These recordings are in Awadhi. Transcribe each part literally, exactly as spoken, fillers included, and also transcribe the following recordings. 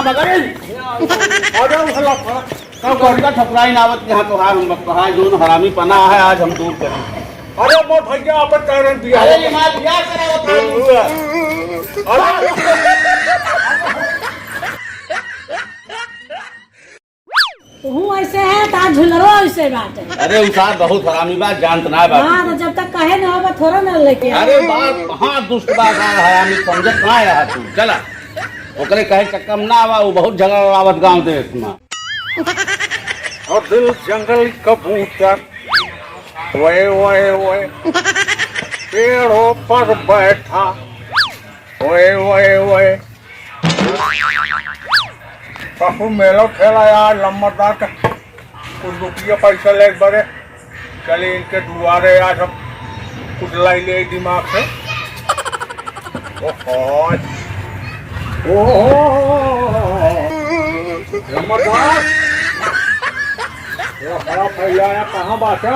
मगर अरे उस लफड़ा, का गोरिया ठकुराई नावत के यहाँ तोहार हम बकवाहा जोन हरामी पना है, आज हम दूर करें। अरे मोर भैया, अपन कह रहे हैं बिया। अरे ये मार बिया करावत है। अरे तू ऐसे है, तार झुलरो ऐसे बात है। अरे उसार बहुत हरामी बात जानत ना बात। हाँ, तो जब तक कहे ना होगा, थोड़ा ना लेके आए। अरे बात हाँ दुष्ट बात है, हरामी समझत ना है तू। चला, ओकरे कहे चक्कर में ना आवा, वो बहुत झगड़ा उड़ावत गाँव देश में। और दिल जंगल कबूतर, ओए, ओए, ओए, पेड़ों पर बैठा, ओए, ओए, ओए। पशु मेलो खेला यार, लंबरदार का कुछ रुपया पैसा ले बरे। चले इनके दुआरे आज हम कुछ लाई ले दिमाग से। ओहो। ओहो। लंबरदार। ये बड़ा फैलाया कहाँ बात है?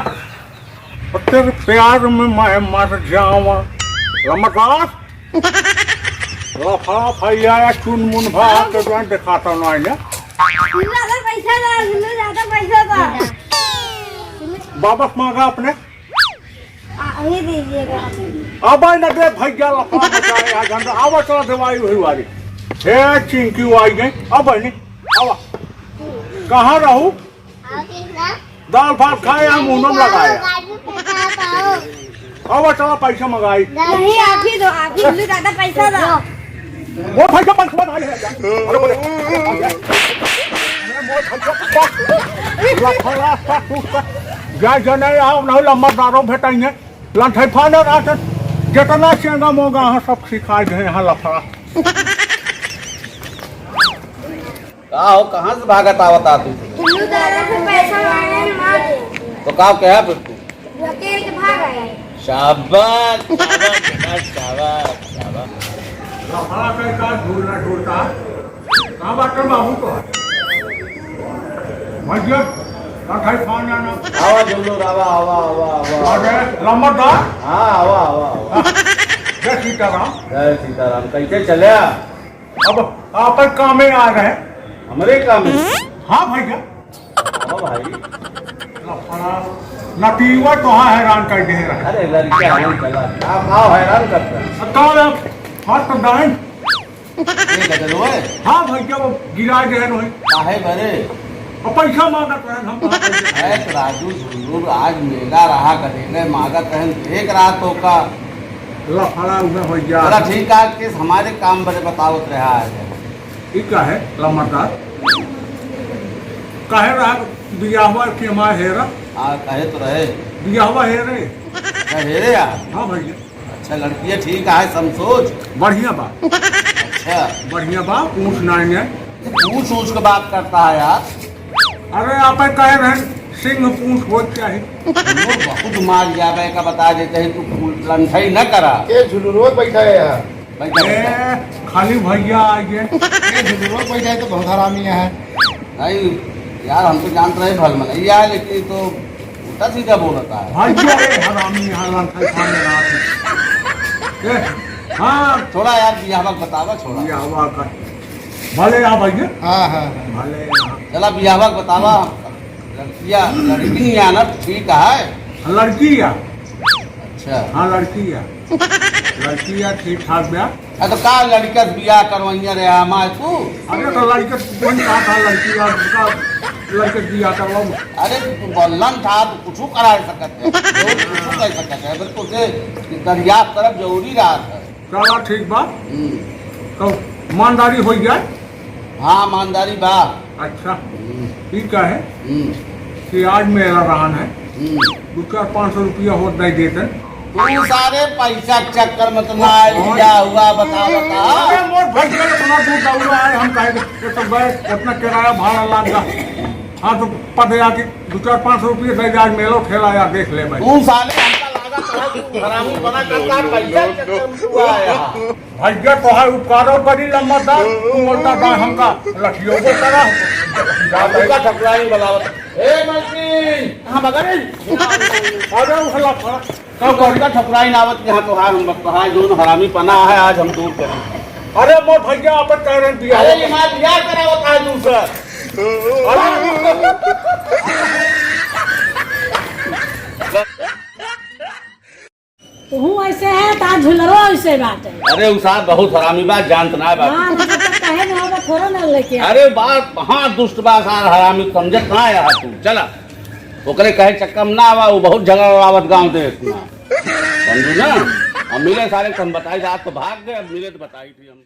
तेरे प्यार में मैं मर जावा। लंबरदार। लफड़ा फैलाया चुनमुन भा के जो है दिखाता ना है। ज्यादा पैसा दा, ज्यादा पैसा दा। वापस मांगा अपने। आ, अभी दीजिएगा। अब आई ना दे भैया, लफड़ा मचाए आज हम। आवा चला देवाई हुई वाली। हे चिंकी आई गई। अब आई नहीं। आवा। कहाँ रहू? दाल भात खाए, हम मुंडम लगाए। आवा चला पैसा मंगाई। नहीं, आप ही दो, आप ही दो, ज्यादा पैसा दो। वो भाई का पैसा नहीं है। अरे बोले। अरे मोर भाई का लफड़ा सा तू सा। जा जने आओ, नहीं लंबरदारों भेटाइए। लंठई फाने रात जितना चेंगा मोगा यहाँ सब सिखाए गए यहाँ लफड़ा। का हो, कहाँ से भागत आवत आ तू? टुल्लू दादा से पैसा मांगे, मार दे। तो का कहा फिर तू? ढकेल के भाग आए। शाबाश, शाबाश बेटा, शाबाश, शाबाश। लफड़ा के का ढूंढना ढूंढता? कहाँ बाटे बाबू तो? भैया, लंठई फान जाना। आवा झुल्लू, आवा, आवा, आवा, आवा। अरे, लंबरदार? हाँ, आवा, आवा, आवा। जय सीताराम। जय सीताराम, कैसे चले? अब आपन कामे आ रहे। हमरे कामे? हाँ भैया। हाँ भाई। लफड़ा, नतीवा तोहा हैरान कर दे रहा। अरे लड़के आने चला, आप आओ हैरान करता है। अब कहाँ है? हाथ तो दाएं। ये गदल हुए? हाँ भैया, वो गिरा दे रहे। काहे बरे? अब पैसा मांगत रहे हम। है तो राजू झुल्लू, आज मेला रहा, गदेले मांगत रहे, एक रात होका। लफड़ा उधर हो जा। चला ठीक है, आज किस हमारे काम बरे बतावत रहा है। ई का है लमरदार? काहे रहा बियाहवा के हमार हेरा? हाँ, कहे तो रहे। बियाहवा हेरे। अच्छा, हेरे यार? हाँ भैया। अच्छा, लड़किया ठीक है, समसोच? बढ़िया बा। अच्छा। बढ़िया बा, पूछ नाई ने। पूछ, पूछ के बात करता है यार। अरे, आप कहे रहे सिंह पूछ होत चाही। झुलुर बहुत मार जावे का बता देते हैं, तू लंठई न करा। के झुलुर बैठा है यहाँ? बैठा, बैठा। ए, खाली भैया आ गए। ये झुलुर बैठा है तो बहुत हरामी है। नहीं यार, हम तो जानते रहे भल मनैया है, लेकिन ये तो उल्टा सीधा बोलता है। भैया, ये हरामी यहाँ लंठई खाने रहा है। ए, हाँ। थोड़ा यार, बियाहवा बतावा, छोड़ा। बियाहवा का। भले आ भैया। हाँ, हाँ, हाँ। भले आ। चला, बियाहवा बतावा। लड़किया, लड़की आना ठीक है। लड़की या? अच्छा। हाँ, लड़की या। लड़की या ठीक ठाक बा। अरे तो का लड़का से बियाह करवाइया रे, आमा है तू? अरे तो लड़का से कोई कहा था, लड़की या, उसका लड़का से बियाह करवाऊँ। अरे तू बल्लन था, तू कुछ करा सकत है, जरूर कुछ कर सकत है, अगर तुझे दरियाफ्त करब जरूरी रहा है। चला ठीक बा। हम्म। तो ईमानदारी हो जाए। हाँ, ईमानदारी बा। अच्छा, हम्म। ठीक है हम्म। कि आज मेरा रहन है, हम्म। दो चार पाँच सौ रुपया हो दे देते। तू सारे पैसा के चक्कर में तो ना आए, और? क्या हुआ बता, बता। अरे मोर भाई के इतना दूर दौड़ा है, हम कहे कि ये तो गए, इतना किराया भाड़ा लाग गया। हाँ, तो पद आके दो चार पाँच सौ रुपये दे दे, आज मेलो ठेला यार देख ले भाई। तू साले हमका लागत है, तू हरामी बना करता, पैसा के चक्कर में तू आया। भैया तोहार उपकारो करी लंबा दा, तू बोलता दा हमका लठियो को करा। जादू का ठकुराइन बनावत। ए मलकिन, हम अगर अरे उस लफड़ा का गोरिका ठकुराइन आवत के यहाँ तोहार हम बकवाहा जोन हरामी पना है, आज हम दूर करें। अरे मोर भैया, अपन कह रहे हैं बियाह। अरे ये मार बियाह करावत है तू सर। अरे तू ऐसे है, तार झुलरो ऐसे बाटे। अरे उ सार बहुत हरामी बा, जानत ना बा। हाँ, नहीं तो कहे ना होगा, थोड़ा ना लेके आ। अरे बात हाँ दुष्ट बा सार, हरामी समझत ना है तू। चला, ओकरे कहे चक्कर में ना आवा, वो बहुत झगड़ा उड़ावत गाँव देश में। समझू ना? हम मिले सारे को, हम बताई, रात को भाग गए, अब मिले तो बताई थी हम।